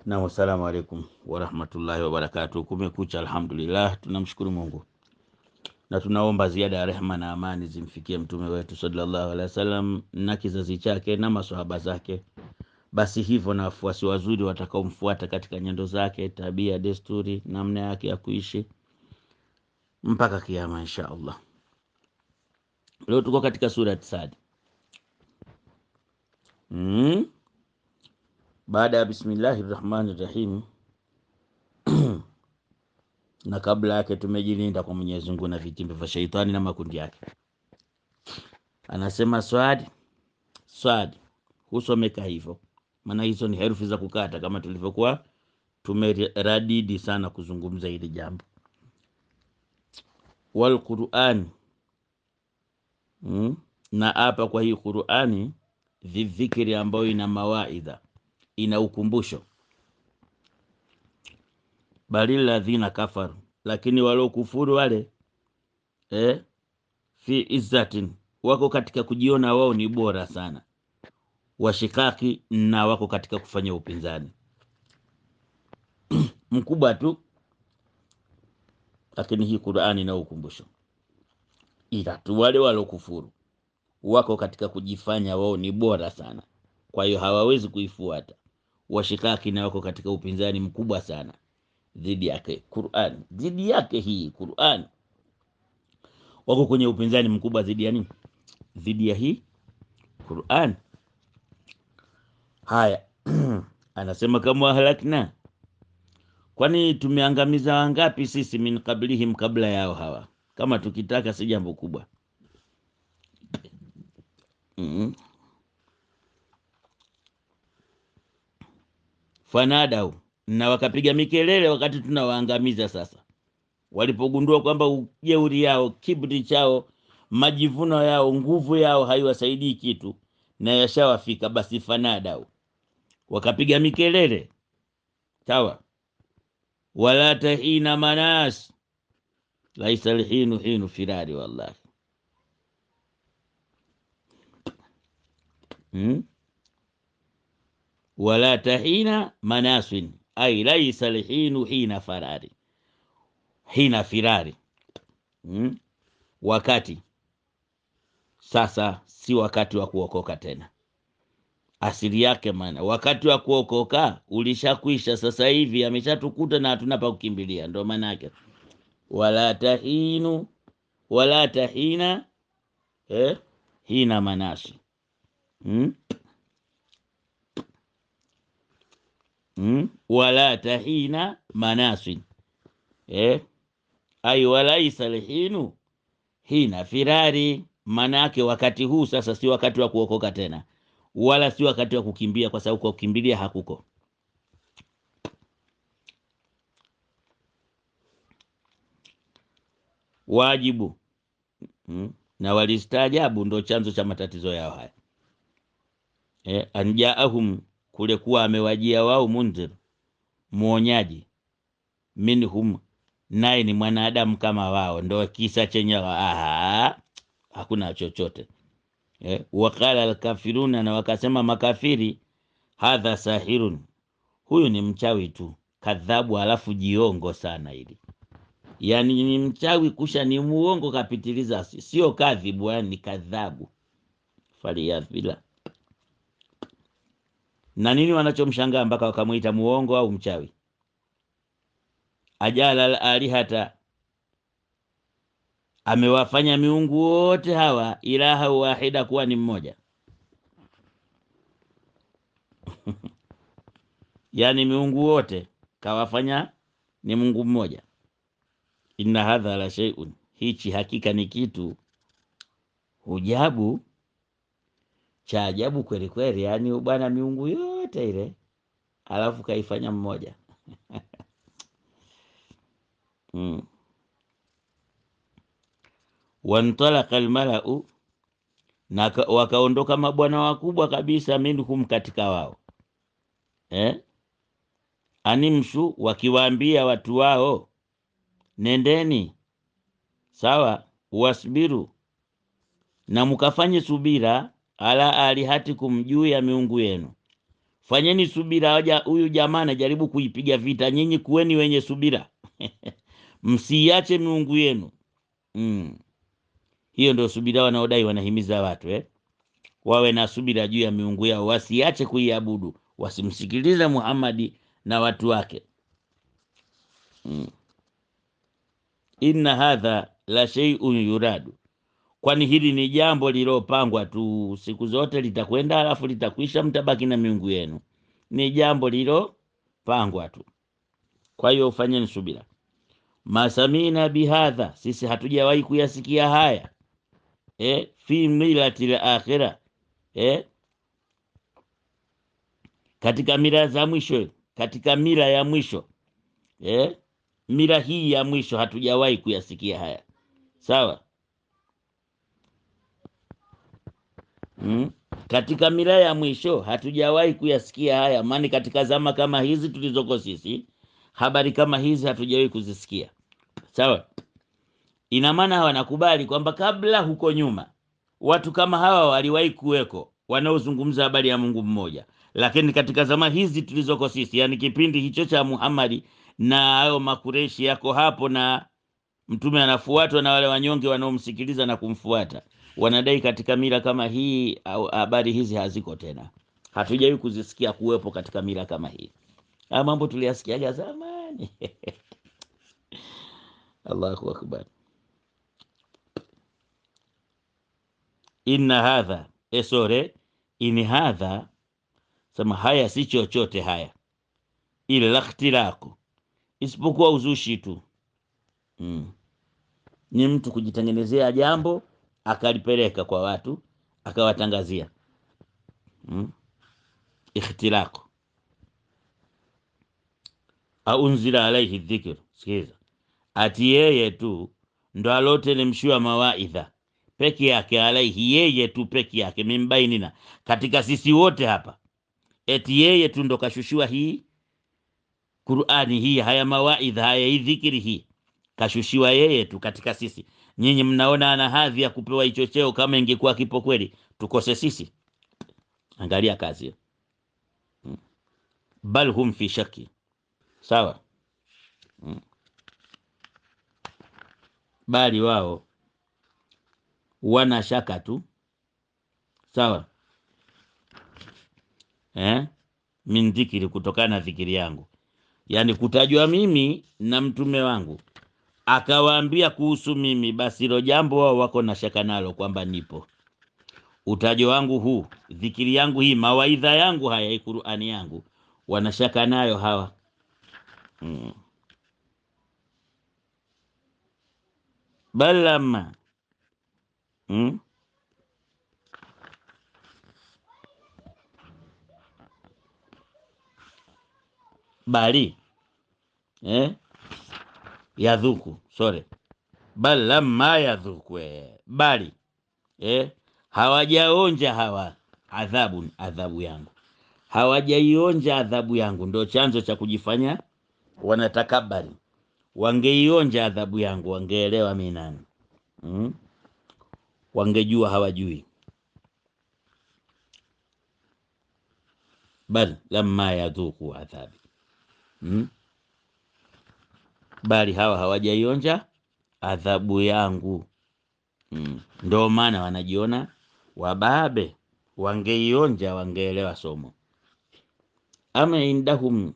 Na wassalamu alaikum warahmatullahi wabarakatuh. Kumekucha, alhamdulillah, tunamshukuru Mungu na tunaomba ziada ya rehma na amani zimfikie mtume wetu sallallahu alaihi wasallam na kizazi chake na maswahaba zake, basi hivyo na wafuasi wazuri watakaomfuata katika nyendo zake, tabia, desturi, namna yake ya kuishi mpaka kiyama insha Allah. Leo tuko katika sura Sad. Baada ya bismillahi rahmani rahim na kabla yake tumejilinda kwa Mwenyezi Mungu na vitimbi vya shaitani na makundi yake. Anasema swad swad, husomeka hivyo, maana hizo ni herufi za kukata kama tulivyokuwa tumeradidi sana kuzungumza hili jambo. Wal Qur'an, na hapa kwa hii Qur'ani dhikri ambayo ina mawaidha, ina ukumbusho. Balil ladhina kafaru, lakini walokufuru wale fi izzatin, wako katika kujiona wao ni bora sana, washikaki, na wako katika kufanya upinzani mkubwa tu, lakini hii Qur'ani ina ukumbusho, ila tu wale walokufuru wako katika kujifanya wao ni bora sana, kwa hiyo hawawezi kuifuata. Washikaki, na wako katika upinzani mkubwa sana dhidi yake Qur'an, dhidi yake hii Qur'an, wako kwenye upinzani mkubwa dhidi ya nini? Dhidi ya hii Qur'an. Haya, anasema kama ahlakna, kwani tumeangamiza wangapi sisi, min qablihim, kabla yao hawa, kama tukitaka si jambo kubwa. Fanadau, na wakapiga mikelele wakati tunawaangamiza. Sasa walipogundua kwamba ujeuri yao, kiburi chao, majivuno yao, nguvu yao haiwasaidii kitu na yashawafika, basi fanadau, wakapiga mikelele sawa. Wala tahina manas, laisa alhinu hinu firari wallahi. Wala tahina manasin ay laisa alhinu hina farari, hina firari. Wakati sasa si wakati wa kuokoka tena, asili yake maana wakati wa kuokoka ulishakwisha. Sasa hivi ameshatukuta na hatuna pa kukimbilia, ndio maana yake wala tahinu, wala tahina hina manasi. Wala tahina manasin ay walaisa alhinu hina firari, manake wakati huu sasa si wakati wa kuokoka tena, wala si wakati wa kukimbia, kwa sababu kwa kukimbilia hakuko. Wajibu na walistaajabu, ndo chanzo cha matatizo yao haya. Anjaahum, kule kuwa amewajia wao mundhir, muonyaji, minhum, naye ni mwanadamu kama wao, ndo kisa chenye hakuna chochote. Wakala alkafiruna, na wakasema makafiri, hadha sahirun, huyu ni mchawi tu, kadhabu, alafu jiongo sana hili, yani ni mchawi kusha ni muongo kapitiliza, sio kadhibu, yani ni kadhabu. Faliyadhila. Na nini wanachomshangaa mpaka wakamuita muongo au mchawi? Ajala alihata, amewafanya miungu wote hawa ilaha wahida, kuwa ni mmoja. Yani miungu wote kawafanya ni Mungu mmoja. Inna hadha la shay'un, hichi hakika ni kitu hujabu cha ajabu kweli kweli. Yani bwana miungu yote ile alafu kaifanya mmoja. Wantalaka almalau, na wakaondoka mabwana wakubwa kabisa, minhum, katika wao animshu, wakiwaambia watu wao, nendeni sawa, wasbiru, na mukafanye subira, ala alihatikum, juu ya miungu yenu. Fanyeni subira. Huyu jamaa anajaribu kuipiga vita nyinyi, kuweni wenye subira. Msiache miungu yenu. Hiyo ndio subira wanaodai, wanahimiza watu wawe na subira juu ya miungu yao, wasiache kuiabudu, wasimsikilize Muhammadi na watu wake. Inna hadha la shay'un yuradu, kwani hili ni jambo lililopangwa tu, siku zote litakwenda alafu litakwisha, mtabaki na miungu yenu. Ni jambo lililopangwa tu. Kwa hiyo fanyeni subira. Masamina bihadha, sisi hatujawahi kuyasikia haya fi milati al-akhirah, katika mila za mwisho, katika mila ya mwisho, mila hii ya mwisho hatujawahi kuyasikia haya. Sawa? Katika mila ya mwisho hatujawahi kuyasikia haya, maana katika zama kama hizi tulizoko sisi habari kama hizi hatujawahi kuzisikia. Sawa? Ina maana wanakubali kwamba kabla huko nyuma watu kama hawa waliwahi kuweko wanaozungumza habari ya Mungu mmoja, lakini katika zama hizi tulizoko sisi, yani kipindi hicho cha Muhammad na hao makureshi yako hapo na mtume anafuatwa na wale wanyonge wanaomsikiliza na kumfuata, wanadai katika mila kama hii au habari hizi haziko tena, hatujawahi kuzisikia kuwepo katika mila kama hii. Haya mambo tuliyasikiaga zamani. Allahu akbar. Inna hadha esore in hadha, sema haya si chochote haya, ila ikhtilaku, isipokuwa uzushi tu. Ni mtu kujitengenezea jambo akalipeleka kwa watu akawatangazia. Ikhtilaku. Au unzila alaihi dhikr, sikiza, ati yeye tu ndo aloteremshiwa mawaidha peke yake, alaihi, yeye tu peke yake, mimbainina, katika sisi wote hapa, eti yeye tu ndo kashushiwa hii Qur'ani hii, haya mawaidha haya, hii dhikri hii kashushiwa yeye tu katika sisi. Nyinyi mnaona ana hadhi ya kupewa hicho cheo? Kama ingekuwa kipo kweli tukose sisi? Angalia kazi. Bal hum fi shaki. Sawa? Bali wao wana shaka tu. Sawa? Min dhikri, kutokana na dhikri yangu, yani kutajwa mimi na mtume wangu akawaambia kuhusu mimi, basi hilo jambo wao wako na shaka nalo kwamba nipo. Utajo wangu huu, dhikri yangu hii, mawaidha yangu haya, hii Qur'ani yangu, wanashaka nayo hawa. Balama bali yadhuku, sorry, balama yadhuku, bali hawajaonja hawa adhabu, adhabu yangu, hawajaionja adhabu yangu, ndio chanzo cha kujifanya wanatakabari. Wangeionja adhabu yangu wangeelewa mimi nani. Wangejua hawajui. Bal lamma yadhuku adhabi. Bali hawa hawajaionja adhabu yangu. Ndio maana wanajiona wababe. Wangeionja wangeelewa somo. Ama indahum,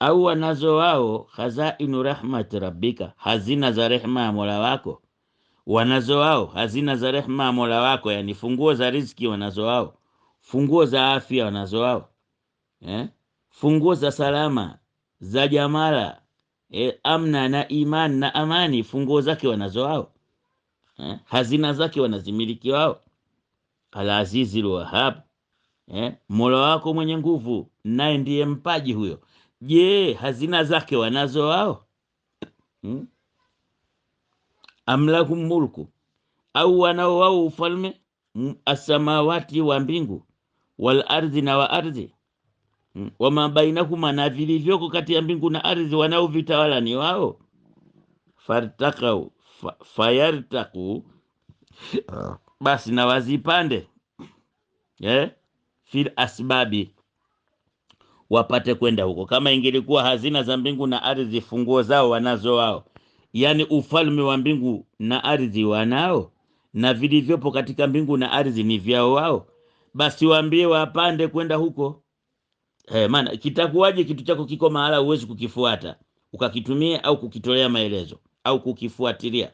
au wanazo wao khazainu rahmat rabbika, hazina za rehma ya Mola wako. Wanazo wao hazina za rehma ya Mola wako, yani funguo za riziki wanazo wao, funguo za afya wanazo wao, funguo za salama za jamala, amna na iman na amani, funguo zake wanazo wao, hazina zake wanazimiliki wao. Al-Azizul Wahhab, Mola wako mwenye nguvu, naye ndiye mpaji huyo. Je, hazina zake wanazo wao? Amlahum mulku, au wanao wao ufalme asamawati wa mbingu, wal ardhi na wa ardhi, wama bainahuma, na vilivyoko kati ya mbingu na ardhi, wanao vitawala ni wao. Fartakau fayartaku, basi na wazipande Fil asbabi, wapate kwenda huko. Kama ingelikuwa hazina za mbingu na ardhi funguo zao wanazo wao, yaani ufalme wa mbingu na ardhi wanao, na vilivyopo katika mbingu na ardhi ni vyao wao, basi waambie wapande kwenda huko. Maana kitakuwaje kitu chako kiko mahala huwezi kukifuata ukakitumia au kukitolea maelezo au kukifuatilia?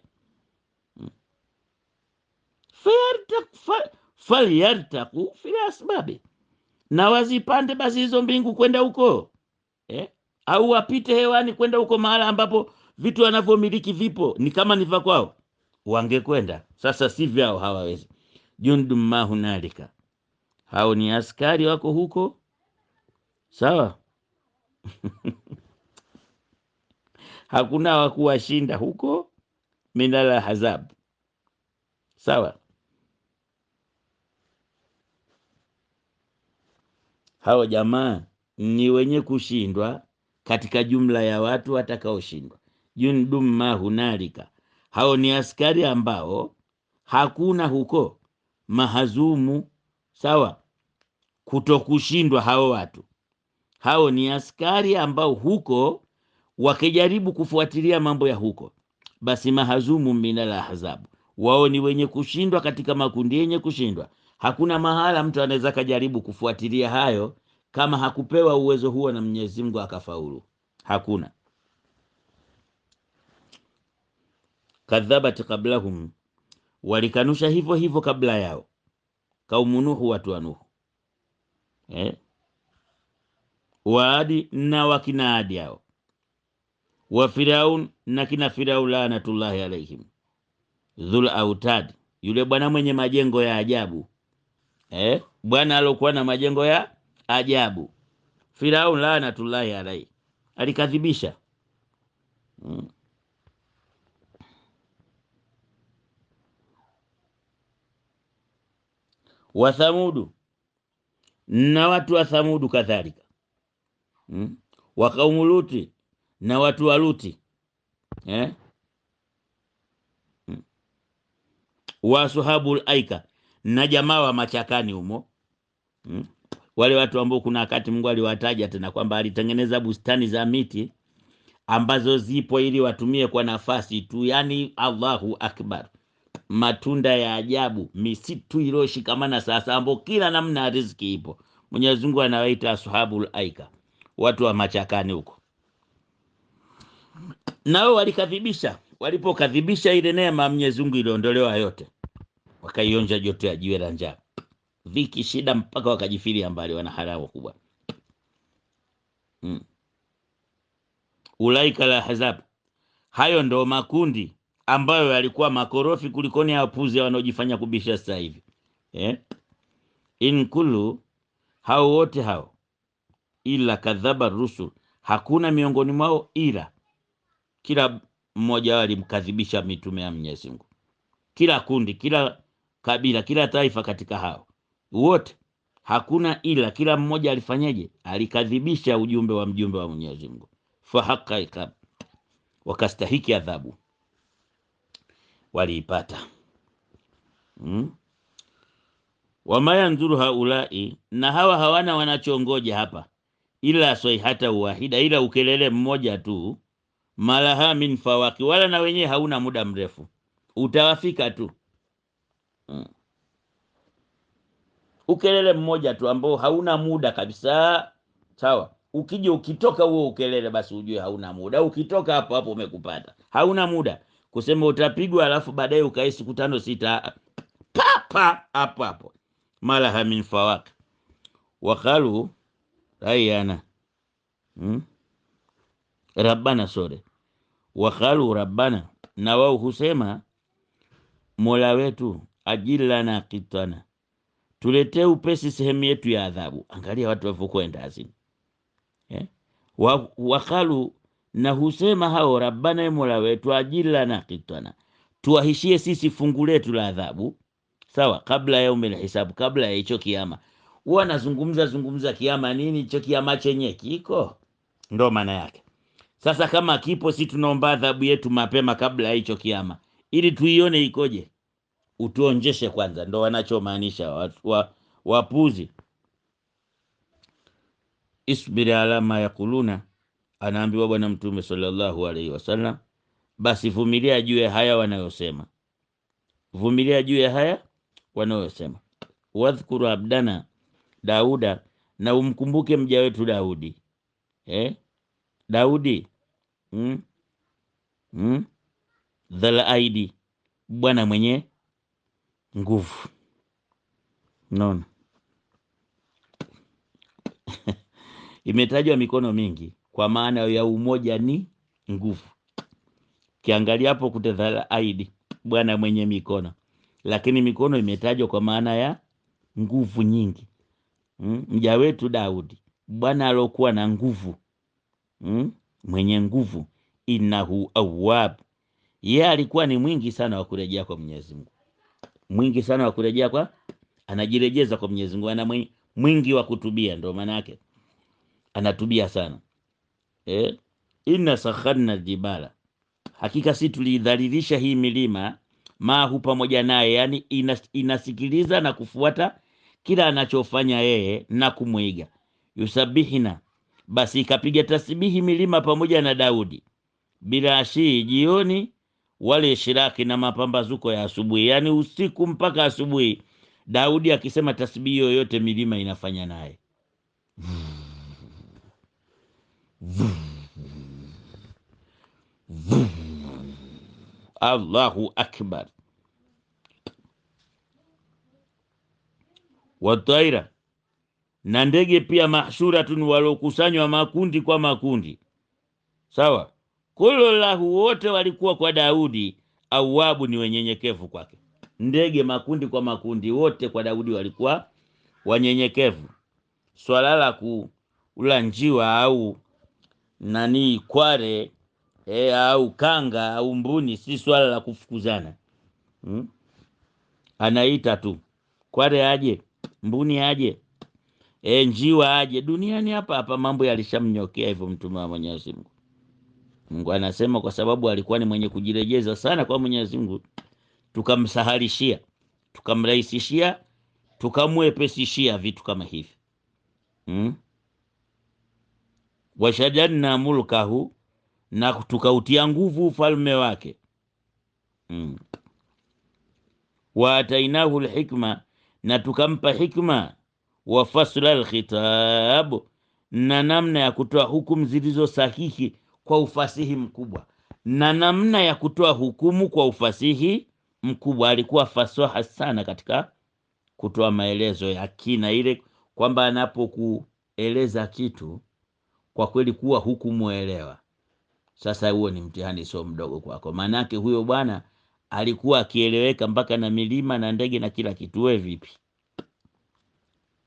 Falyartaku fil asbabi, na wazipande basi hizo mbingu kwenda huko au wapite hewani kwenda huko mahala ambapo vitu wanavyomiliki vipo ni kama ni vya kwao, wangekwenda. Sasa si vyao, hawawezi. Jundum ma hunalika, hao ni askari wako huko, sawa. Hakuna wa kuwashinda huko, minal ahzab, sawa. Hao jamaa ni wenye kushindwa katika jumla ya watu watakaoshindwa. Jundum ma hunalika, hao ni askari ambao hakuna huko mahazumu, sawa, kutokushindwa hao watu. Hao ni askari ambao huko wakijaribu kufuatilia mambo ya huko, basi mahazumu minal ahzab, wao ni wenye kushindwa katika makundi yenye kushindwa. Hakuna mahala mtu anaweza kajaribu kufuatilia hayo kama hakupewa uwezo huo na Mwenyezi Mungu akafaulu. Hakuna. Kadhabat qablahum, walikanusha hivyo hivyo kabla yao, kaumu Nuhu, watu wa Nuhu, Waadi na wakina Adi hao, wa Firaun na kina Firaun laanatullahi alaihim, dhul autad, yule bwana mwenye majengo ya ajabu, bwana alokuwa na majengo ya ajabu. Firaun laanatullahi alaihi alikadhibisha. Wa Thamudu na watu wa Thamudu kadhalika, wa kaumu Luti na watu wa Luti, wa ashabul aika na jamaa wa machakani humo, Wale watu ambao kuna wakati Mungu aliwataja tena kwamba alitengeneza bustani za miti ambazo zipo ili watumie kwa nafasi tu, yani Allahu Akbar, matunda ya ajabu, misitu iliyoshikamana sasa, ambapo kila namna ya riziki ipo. Mwenyezi Mungu anawaita ashabul aika, watu wa machakani huko. Nao walikadhibisha. Walipokadhibisha ile neema Mwenyezi Mungu iliondolewa yote, wakaionja joto ya jiwe la njaa, dhiki, shida, mpaka wakajifilia mbali, wana haramu kubwa. Ulaika la ahzab, hayo ndo makundi ambayo yalikuwa makorofi kulikoni wapuzi wanaojifanya kubisha sasa hivi. In kullu, hao wote hao, ila kadhaba rusul, hakuna miongoni mwao ila kila mmoja wao alimkadhibisha mitume ya Mwenyezi Mungu. Kila kundi, kila kabila, kila taifa katika hao wote hakuna ila kila mmoja alifanyaje? Alikadhibisha ujumbe wa mjumbe wa Mwenyezi Mungu. Fa haqa iqab, wakastahiki adhabu waliipata. Wama yanzuru haulai, na hawa hawana wanachongoja hapa ila swihata wahida, ila ukelele mmoja tu, malaha min fawaki, wala na wenyewe hauna muda mrefu, utawafika tu. Ukelele mmoja tu ambao hauna muda kabisa, sawa. Ukija ukitoka huo ukelele, basi ujue hauna muda. Ukitoka hapo hapo umekupata, hauna muda kusema utapigwa, alafu baadaye ukae siku 5 6, papa hapo hapo, malaha min fawaki. Wakalu rayana, rabbana sore, wakalu rabbana, na wao husema Mola wetu, ajilana kitana, tuletee upesi sehemu yetu ya adhabu. Angalia watu walivyokwenda azini. Wakalu, na husema hao rabbana, Mola wetu, ajilana kitana, tuwahishie sisi fungu letu la adhabu, sawa, kabla ya yaumil hisabu, kabla ya hicho kiama. Huwa nazungumza zungumza kiama nini, hicho kiama chenye kiko, ndo maana yake. Sasa kama kipo, si tunaomba adhabu yetu mapema kabla ya hicho kiama, ili tuione ikoje, utuonjeshe kwanza. Ndo wanachomaanisha wapuzi. Isbiri ala ma yakuluna, anaambiwa Bwana Mtume sallallahu alaihi wasallam, basi vumilia juu ya haya wanayosema, vumilia juu ya haya wanayosema. Wadhkuru abdana Dauda, na umkumbuke mja wetu Daudi. Daudi dhal aidi, bwana mwenye nguvu. Naona imetajwa mikono mingi kwa maana ya umoja ni nguvu. Kiangalia hapo kute dhal aidi, bwana mwenye mikono, lakini mikono imetajwa kwa maana ya nguvu nyingi. Mja wetu Daudi, bwana alokuwa na nguvu, mwenye nguvu. Innahu awwab, yeye alikuwa ni mwingi sana wa kurejea kwa Mwenyezi Mungu, mwingi sana wa kurejea kwa, anajirejeza kwa Mwenyezi Mungu, ana mwingi wa kutubia, ndio maana yake anatubia sana. Inna sakharna aljibala, hakika si tulidhalilisha hii milima, mahu pamoja naye, yani inasikiliza na kufuata kila anachofanya yeye na kumwiga. Yusabihina, basi ikapiga tasbihi milima pamoja na Daudi, bila ashii jioni, wale ishiraki na mapambazuko ya asubuhi, yani usiku mpaka asubuhi. Daudi akisema tasbihi yoyote milima inafanya naye. Allahu akbar. Wataira, na ndege pia, mahshuratun, walokusanywa makundi kwa makundi, sawa. Kullu lahu, wote walikuwa kwa Daudi, awabu, ni wenyenyekevu kwake. Ndege makundi kwa makundi, wote kwa Daudi walikuwa wanyenyekevu. Swala la kula njiwa au nani kware au kanga au mbuni si swala la kufukuzana. Anaita tu kware aje, mbuni aje, njiwa aje. Duniani hapa hapa mambo yalishamnyokea hivyo mtume wa Mwenyezi Mungu. Mungu anasema kwa sababu alikuwa ni mwenye kujirejeza sana kwa Mwenyezi Mungu, tukamsahalishia, tukamrahisishia, tukamwepesishia vitu kama hivi. Washajanna mulkahu, na tukautia nguvu ufalme wake. Wa atainahu alhikma, na tukampa hikma. Wa fasla alkhitab, na namna ya kutoa hukumu zilizo sahihi kwa ufasihi mkubwa, na namna ya kutoa hukumu kwa ufasihi mkubwa. Alikuwa fasaha sana katika kutoa maelezo ya kina, ile kwamba anapokueleza kitu kwa kweli kuwa hukumuelewa. Sasa huo ni mtihani sio mdogo kwako. Maanake huyo bwana alikuwa akieleweka mpaka na milima na ndege na kila kitu. Wewe vipi?